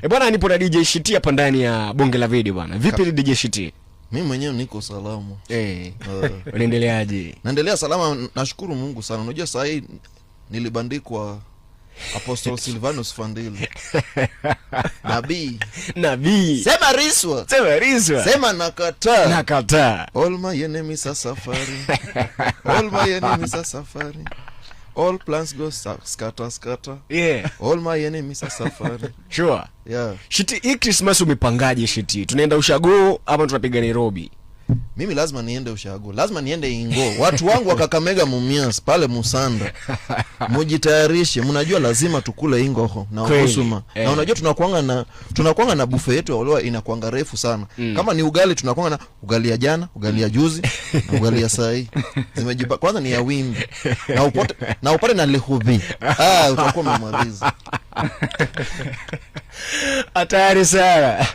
E bwana, nipo na DJ Shiti hapa ndani ya bonge la video bwana. Vipi DJ Shiti? Mi mwenyewe niko salama. Unaendeleaje? Naendelea salama, nashukuru Mungu sana. Unajua saa hii nilibandikwa Apostle Silvanus Fandili. Nabii. Nabii. Sema riswa. Sema riswa. Sema nakataa. Nakataa. All my enemies are suffering. All my enemies are suffering. All plans go scatter scatter. All my enemies are suffering. Sure. Yeah. Shiti, hii Christmas umepangaje Shiti? Tunaenda ushago ama tunapiga Nairobi? Mimi lazima niende ushago, lazima niende Ingo. Watu wangu wa Kakamega, Mumias pale Musanda, mujitayarishe, mnajua lazima tukule ingoho na Kweli, obusuma. Na unajua tunakuanga na buffet yetu ya olewa inakuanga refu sana. Kama ni ugali, tunakuanga na ugali ya jana, ugali ya juzi na ugali ya saa hii. Zimejipa kwanza ni ya wimbi. Na upate na lihubi. Ah, utakuwa umemaliza. Hatari sana.